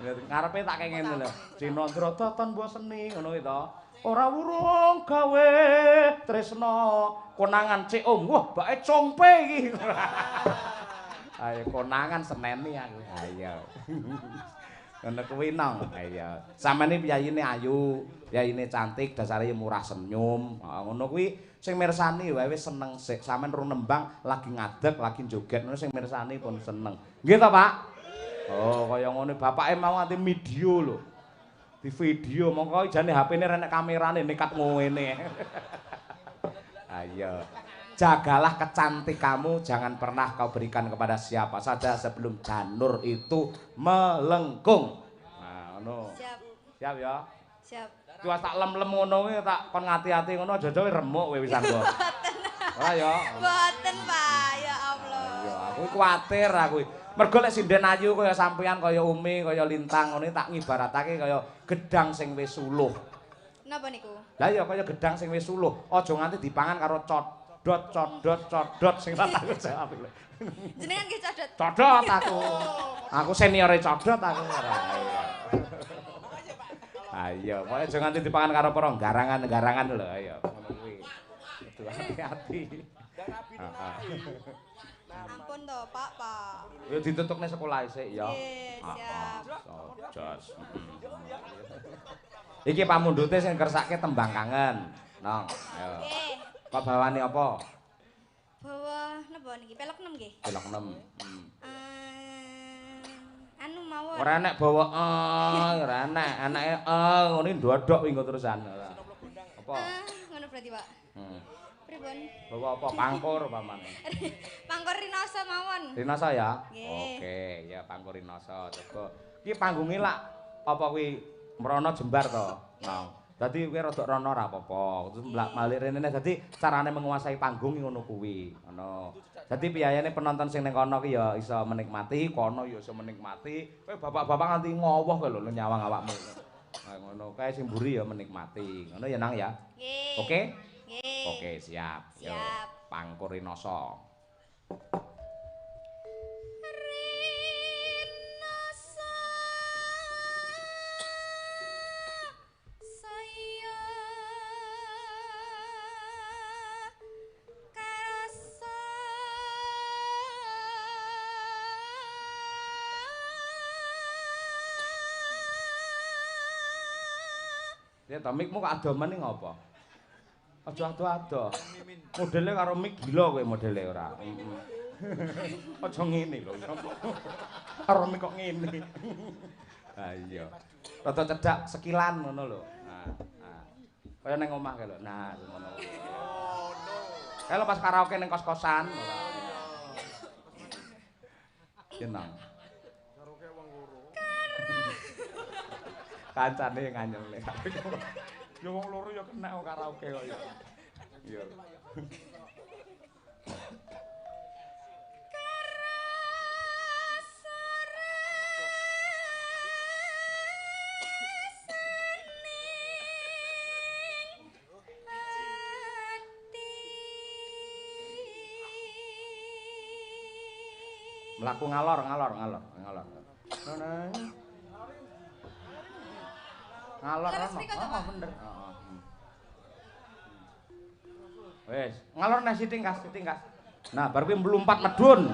Ngarepe tak kaya ngene lho. Cinandra toton mbok seni ngono kuwi to. Ora wurung gawe tresna konangan cek om. Wah, bake congpe iki. Ayo konangan seneni aku. Ayo. Ngono kuwi nang. Ayo. Sampeyan piyayine ayu, piyayine cantik, dasare murah senyum. Ngono kuwi sing mirsani wae wis seneng sik. Sampeyan rung nembang lagi ngadeg, lagi joget ngono sing mirsani pun seneng. Nggih to, Pak? Oh, kaya ngono bapake mau nganti video lho. Di video mongko jane HP-ne renek kamerane nekat ngene. Ayo. Jagalah kecantikanmu, jangan pernah kau berikan kepada siapa saja sebelum janur itu melengkung. Nah, ngono. Siap. Siap ya? Siap. Tuwas tak lem-lem ngono kuwi tak kon ngati-ati ngono aja-aja remuk kowe wisan kok. Ora ya? Mboten, Pak. Ya Allah. Ya, aku kuwatir aku. Mergo lek sinden ayu kaya sampean, kaya Umi, kaya Lintang ngono tak ngibaratake kaya gedang sing wis suluh. Napa niku? Lah ya kaya gedang sing wis suluh, aja nganti dipangan karo codot codot codot sing tak tanggung jawab lho. Jenengan nggih codot. Codot aku. Aku seniore codot aku ora. Ayo, pokoke aja nganti dipangan karo para garangan-garangan lho, ayo ngono kuwi. Kudu hati-hati. Ampun to, Pak, Pak. Ya ditutukne sekolah sik ya. Nggih, siap. Jos. Iki pamundhute sing kersake tembang kangen. Nong, ayo. Nggih. Kok bawane apa? Bawa napa niki? Pelok 6 nggih. Pelok 6. Anu mawon. Ora enek bawa ora enek, anake ngono iki ndodok wingko terusan. Apa? Ngono berarti, Pak. Pripun? Bawa apa? Pangkur pamane. Pangkur Rinoso mawon. Rinoso ya? Nggih. Oke, ya Pangkur Rinoso coba. Iki panggunge lak apa kuwi mrono jembar to? Nah. Dadi kowe rada rono ora apa-apa. Terus mlak-malik rene dadi carane menguasai panggung ngono kuwi. Ngono. Dadi piyayane penonton sing ning kono ki ya iso menikmati, kono ya iso menikmati. Kowe bapak-bapak nganti ngowoh kowe lho nyawang awakmu. Nah ngono kae sing mburi ya menikmati. Ngono ya Nang ya? Nggih. Oke? Nggih. Oke, siap. Siap. Yo, Pangkur Rinoso. Rinoso. Ya to mikmu kok adomen iki ngopo? Aja ado-ado. Modele karo mik gila kowe modele ora. Aja ngene lho. Karo mik kok ngene. Ha iya. Rada cedhak sekilan ngono lho. Nah, nah. Kaya ning omah kae lho. Nah, ngono. Kae lho pas karaoke ning kos-kosan ora. Jeneng. Karaoke wong loro. Kancane nganyelne. Ya wong loro ya kena kok karaoke kok ya. Iya. Mlaku ngalor ngalor ngalor ngalor. Ngalor Leres ono. mriko to, Oh, Pak? bener. Heeh. Wis, ngalor neh sithik kas, sithik kas. Nah, bar kuwi mlumpat medhun.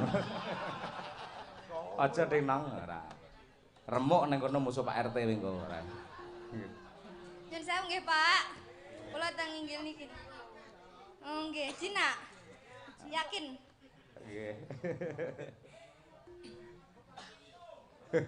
Aja ding nang ora. Remuk ning kono musuh Pak RT mengko ora. Nyun sewu nggih, Pak. Kula teng inggil niki. Oh, nggih, jinak. Yakin. Nggih. Nah,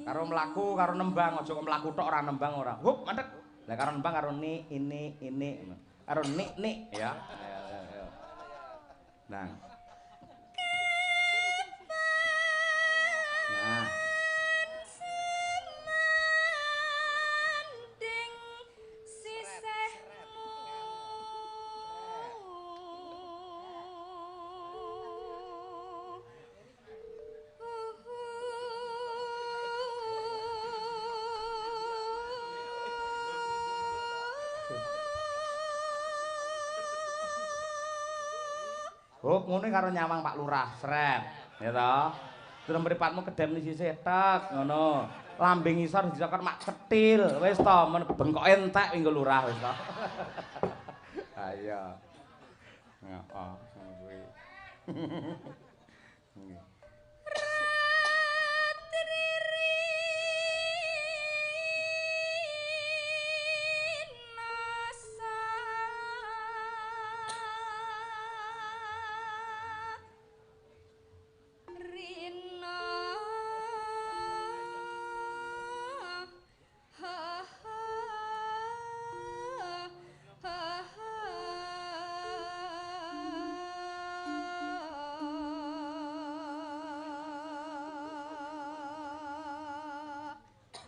karo mlaku karo nembang, aja kok mlaku tok ora nembang ora. Hup, mandek. Lah karo nembang karo ni ini ini. Karo nik nik ya. Ayo ayo ayo. Nah. Nah. Semanding sisihmu. Hup, ngono karo nyawang Pak Lurah, sret. Ya toh. Terus mripatmu kedem ni sisih tek ngono. Lambe ngisor dicokot mak cetil. Wis to, men bengkoke entek nggo lurah wis to. Ayo. Heeh, ngono kuwi. Nggih.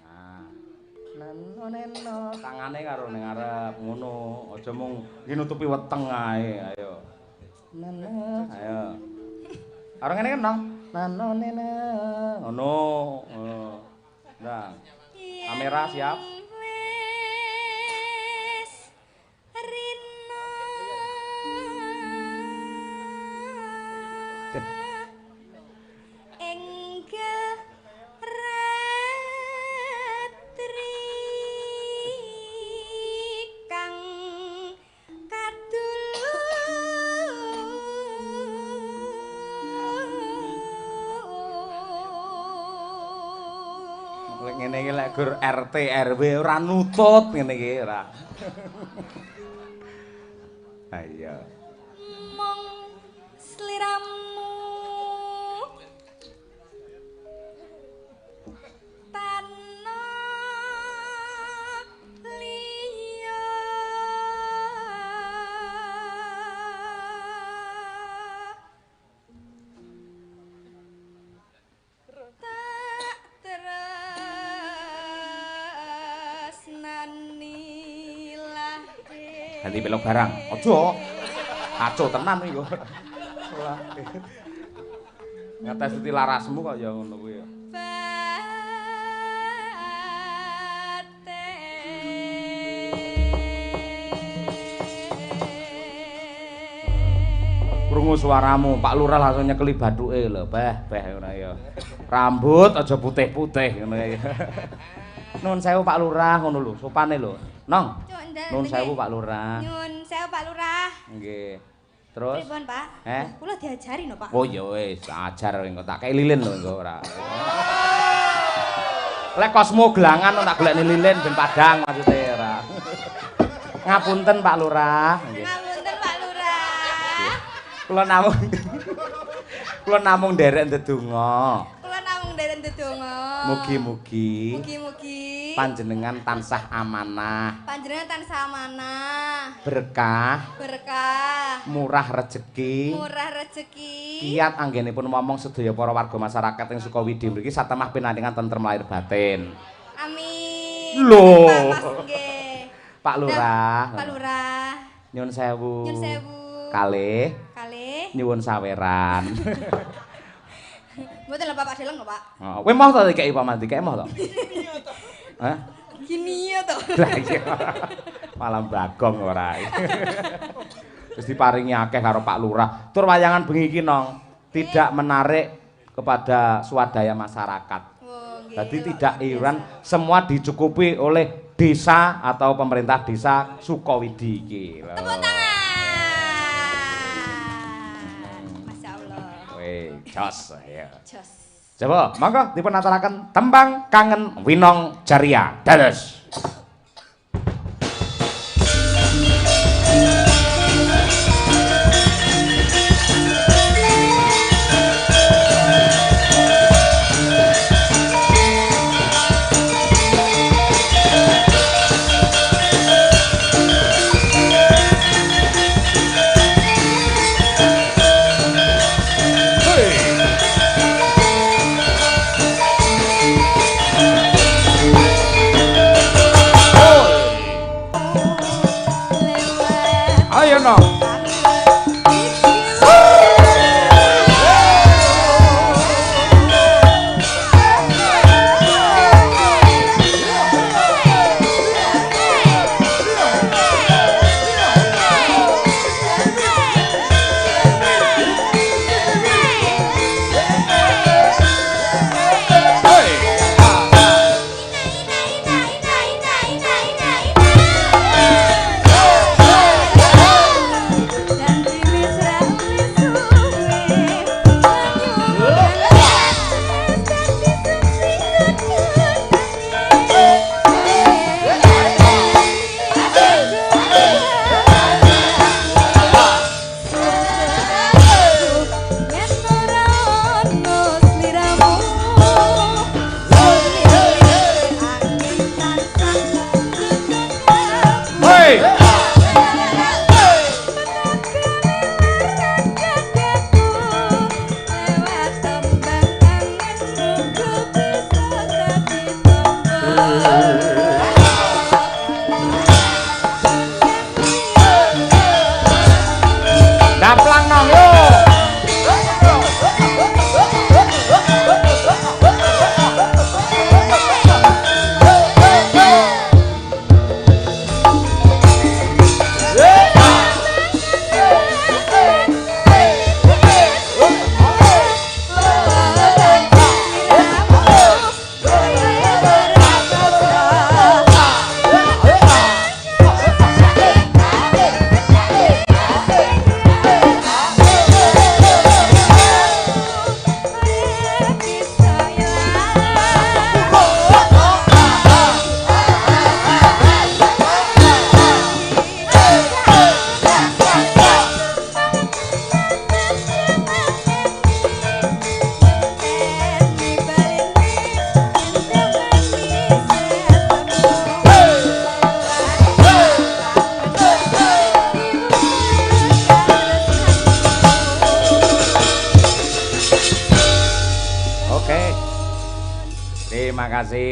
Nah. Neno neno tangane karo ning ngarep ngono, aja mung nggih nutupi weteng ae, ayo. Neno, ayo. Karo ngene kan, Nong. Neno neno. Ngono. Ngono. Nah, kamera siap. Wis rina enggal ratri kang kadulur. Lek ngene iki lek gur RT RW ora nutut ngene iki ora. Ayo. Mong sliramu tanah liya tak tresnani lahir. Ganti pelok barang. Aja. Kacau tenan iki kok. Ora. Ngetes larasmu kok ya ngono kuwi ya. Krungu suaramu, Pak Lurah langsung nyekeli bathuke lho, beh beh ngono ya. Rambut aja putih-putih ngono kae. Nuwun sewu Pak Lurah ngono lho, sopane lho. Nong. Nuwun sewu Pak Lurah. Nyuwun sewu Pak Lurah. Nggih. Terus? Pripun, Pak? Kula diajari no, Pak. Oh ya wis, ajar engko tak kei lilin lho engko ora. Lek kosmo gelangan tak golekne lilin ben padang maksude ora. Ngapunten Pak Lurah. Nggih. Ngapunten Pak Lurah. Kula namung nderek ndedonga. Kula namung nderek ndedonga. Mugi-mugi. Mugi-mugi panjenengan tansah amanah. Panjenengan tansah amanah. Berkah. Berkah. Murah rejeki. Murah rejeki. Kiat anggenipun momong sedaya para warga masyarakat ing Sukawidi mriki satemah pinandingan tentrem lahir batin. Amin. Lho. Nggih. Pak Lurah. Pak Lurah. Nyuwun sewu. Nyuwun sewu. Kalih. Kalih. Nyuwun saweran. Mboten lho Bapak deleng lho, Pak. Heeh. Kowe moh to dikeki paman dikeki moh to? Hah? Gini ya to. Lah iya. Malah bagong ora. Wis diparingi akeh karo Pak Lurah. Tur wayangan bengi iki Nong, tidak menarik kepada swadaya masyarakat. Oh, nggih. Jadi tidak iuran, semua dicukupi oleh desa atau pemerintah desa Sukawidi iki. Tepuk tangan. Masya Allah. Weh, jos ya. Jos. Coba, monggo dipun aturaken tembang Kangen Winong Jaria. Dados. Ayo no. Daplang nong yo.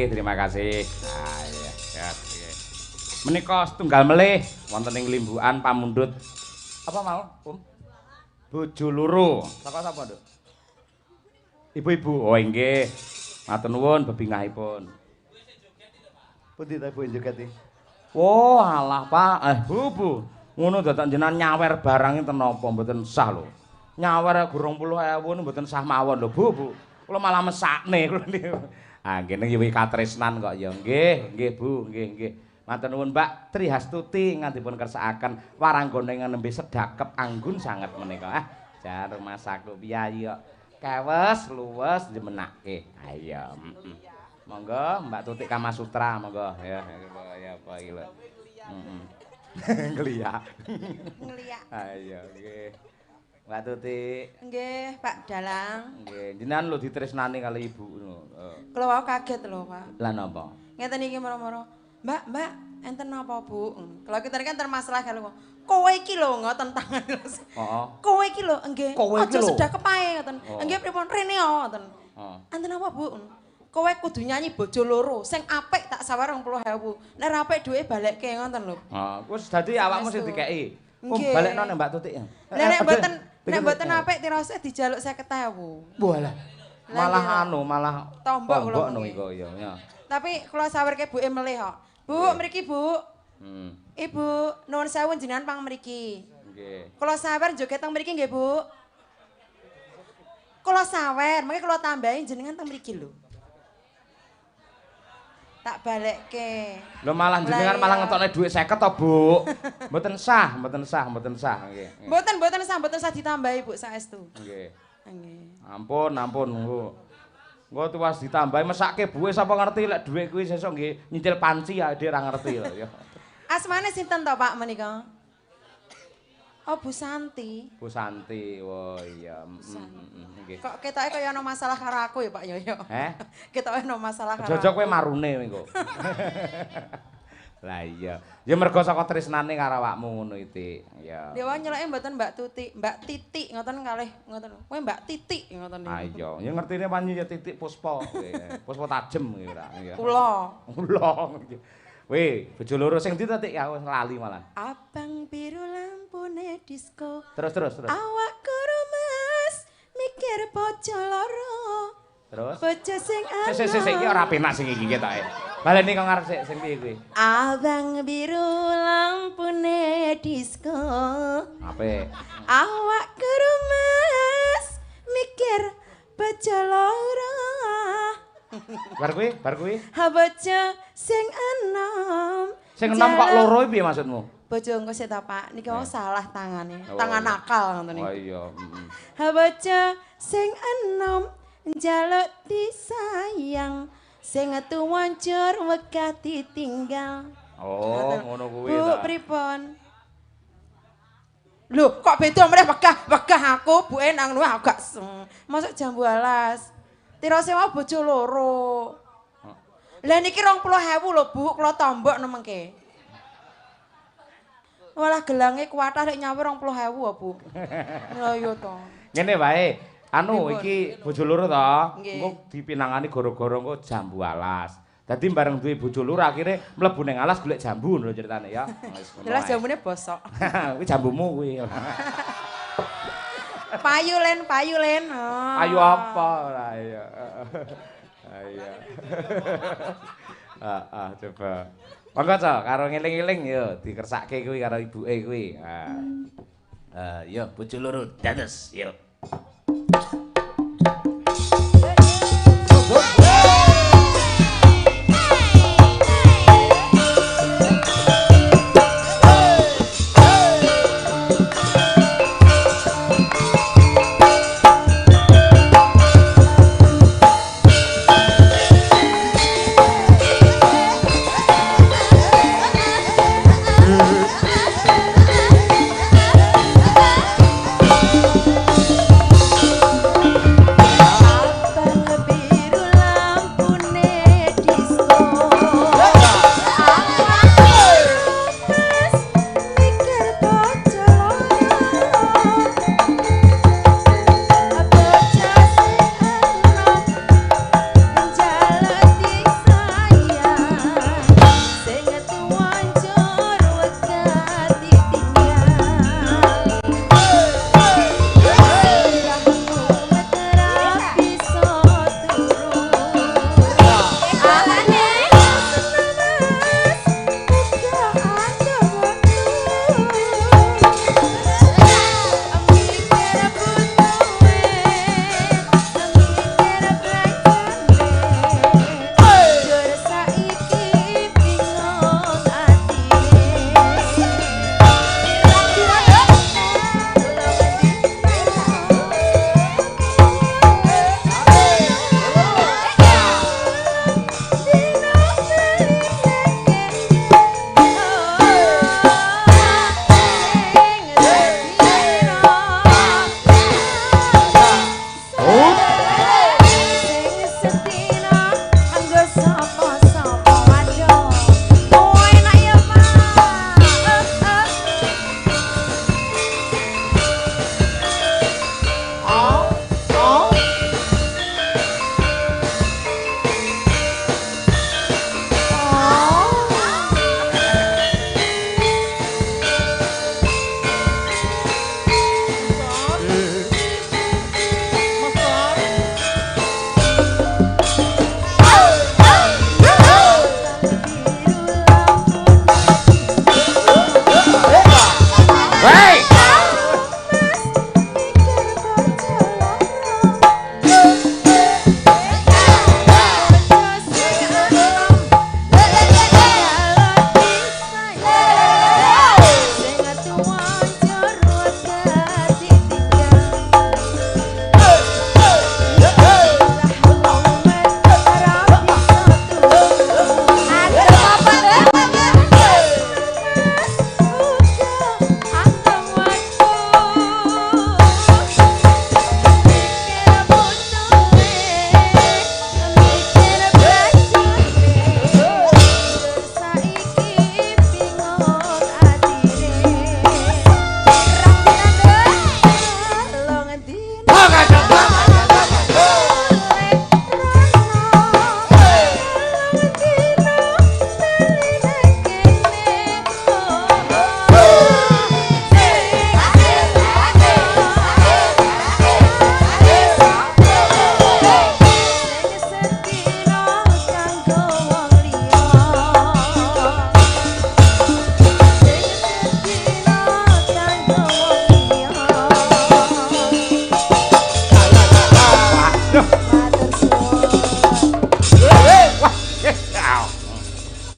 Terima kasih. Ah iya, ya, iya. Menika setunggal melih wonten ing limbukan pamundhut. Apa mau, Um? Bojo loro. Saka sapa, Nduk? Ibu-ibu. Oh inggih. Matur nuwun bebingahipun. Pundi ta ibu joget iki? Oh, alah, Pak. Bu, Bu. Ngono dadak jenengan nyawer barang enten napa mboten sah lho. Nyawer 20.000 mboten sah mawon lho, Bu, Bu. Kula malah mesakne kula niku. Ah ngene iki katresnan kok ya. Nggih, nggih Bu, nggih nggih. Matur nuwun Mbak Trihastuti ngandipun kersakaken waranggone nembe sedakep anggun sanget menika. Ah, jan rumangsaku piyayi kok. Kewes luwes njemenake. Ayo. Monggo Mbak Tutik Kamasutra monggo ya ya apa iki lho. Heeh. Ngliyak. Ngliyak. Ayo nggih. Mbak Tutik. Nggih, Pak Dalang. Nggih, jenengan lho ditresnani kali ibu ngono. Kula wau kaget lho, Pak. Lah napa? Ngeten iki moro-moro. Mbak, Mbak, enten napa, Bu? Kalau kita kan termasalah kalau kowe iki lho ngoten tangan. Heeh. Kowe iki lho nggih. Aja sedah kepae ngoten. Nggih pripun rene ngoten. Heeh. Enten apa, Bu? Kowe kudu nyanyi bojo loro, sing apik tak sawar 20.000. Nek ra apik duwe balekke ngoten lho. Heeh, wis dadi awakmu sing dikeki. Oh, balekno nek Mbak Tutik. Lah nek mboten nek mboten apik tirose dijaluk 50.000. Walah. Malah anu, malah tombok kula no iku ya. Tapi kula sawerke buke melih kok. Bu, mriki Bu. Ibu, nuwun sewu jenengan pang mriki. Nggih. Kula sawer joget teng mriki nggih, Bu. Kula sawer, mengke kula tambahi jenengan teng mriki lho. Tak balekke. Lho malah jenengan malah ngetokne dhuwit 50 to, Bu. Mboten sah, mboten sah, mboten sah nggih. Mboten, mboten sah, mboten sah ditambahi, Bu, saestu. Nggih. Nggih. Ampun, ampun engko. Engko tuwas ditambahi mesake buwe sapa ngerti lek dhuwit kuwi sesuk nggih nyicil panci ya dhewe ora ngerti lho ya. Asmane sinten to Pak menika? Oh Bu Santi. Bu Santi. Oh iya. Nggih. Kok ketoke kaya ana masalah karo aku ya Pak Yoyo. Heh? Ketoke ana masalah karo. Jojo kowe marune engko. Lah iya. Ya mergo saka tresnane karo awakmu ngono iki. Ya. Dewa nyeloke mboten Mbak Tuti, Mbak Titik ngoten kalih ngoten. Kowe Mbak Titik ngoten niku. Ah iya, ya ngertine panji ya Titik Puspa. Puspa tajem iki ora. Kula. Kula. Weh, bojo loro sing ndi to Tik? Aku lali malah. Abang biru lampune disko. Terus terus terus. Awak kuru Mas mikir bojo loro. Terus. Bojo sing ana. Sik sik sik iki ora penak sing iki ketoke. Baleni kok ngarep sik sing piye kuwi? Abang biru lampune disko. Apik. Awak kuru Mas mikir bojo loro. Bar kuwi, bar kuwi. Ha bojo sing enom. Sing enom kok loro piye maksudmu? Bojo engko sik ta Pak, niki wong salah tangane. Tangan nakal ngoten niku. Oh iya, heeh. Ha bojo sing enom njaluk disayang, sing tuwa njur wegah ditinggal. Oh, ngono kuwi ta. Bu, pripun? Lho, kok beda mreh wegah, wegah aku buke nang ngono aku gak masuk jambu alas. Tirose wae bojo loro. Lah niki 20.000 lho Bu, kula tombok no mengke. Walah gelange kuwatah lek nyawer 20.000 kok Bu. Lah iya to. Ngene wae, anu iki bojo loro to, engko dipinangani gara-gara engko jambu alas. Dadi bareng duwe bojo loro akhire mlebu ning alas golek jambu ngono ceritane ya. Jelas jambune bosok. Kuwi jambumu kuwi. Payu len, payu len. Oh. Payu apa ora ya. Iya. Heeh, coba. Monggo to karo ngeling-eling yo dikersake kuwi karo ibuke kuwi. Ha. Yo bojo loro dados yo.